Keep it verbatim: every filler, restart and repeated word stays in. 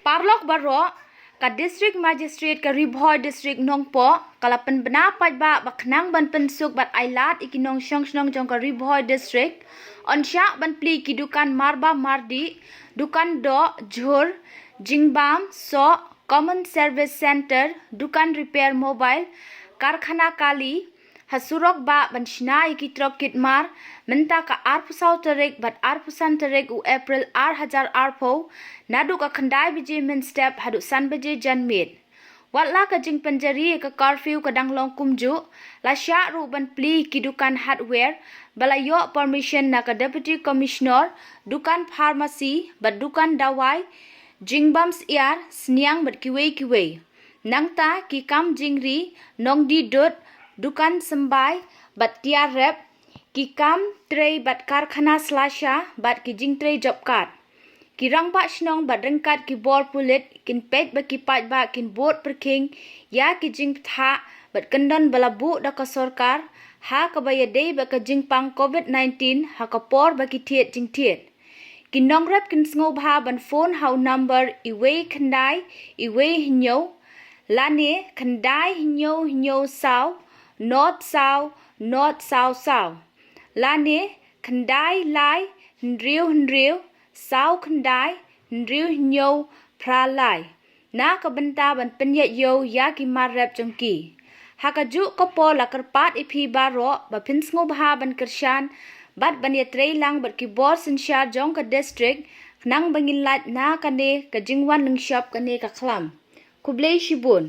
Paralok baroh, ka District Magistrate ka Ri Bhoi District Nongpoh ka la pynbna paidbah ba khnang ban pynsuk bad ailad ïa ki nongshong shnong jong ka Ri Bhoi District, yn shah ban plie ki dukan marbam mardih, dukan doh, jhur, jingbam, soh, common service centre, dukan repair mobile, karkhana kali, ha surok bah ban shna ïa ki trok kit mar, mynta ka arphew saw tarik bad arphew san tarik u April ar hajar arphew, naduh ka khyndai baje mynstep haduh san baje janmiet. Wat la ka jingpynjari ïa ka curfew ka dang long kumjuh, la shah ruh ban plie ki dukan hardware ba la ïoh permission na ka Deputy Commissioner, dukan pharmacy bad dukan dawai, jingbam syiar, sniang bad kiwei kiwei. Nangta ki kam jingri, nongdie dud, dukan symbai bad tiar rep, ki kam trei bad karkhana slasha bad ki jingtrei job card. Ki rangbah shnong bad ryngkat ki bor pulit kin peit ba ki paidbah kin bud pyrkhing ïa ki jingbthah bad kyndon ba la buh da ka sorkar, ha kaba ïadei bad ka jingpang covid nineteen ha ka por ba ki thied jingthied. Ki nongrep kin sngewbha ban phone ha u number iwei khyndai iwei hynñiew, lane khyndai hynñiew hynñiew saw, nod saw, nod saw saw, lane khyndai lai hynriew hynriew, saw khyndai hynriew hynñiew phra lai, na ka bynta ban pynïaid ïew ïa ki mar rep jong ki. Ha kajuh ka por la kyrpad ïa phi baroh ba phin sngewbha ban kyrshan bad ban ïatrei lang bad ki bor synshar jong ka district, khnang ba ngin lait na kane ka jingwan lyngshop kane ka khlam. Khublei shibun.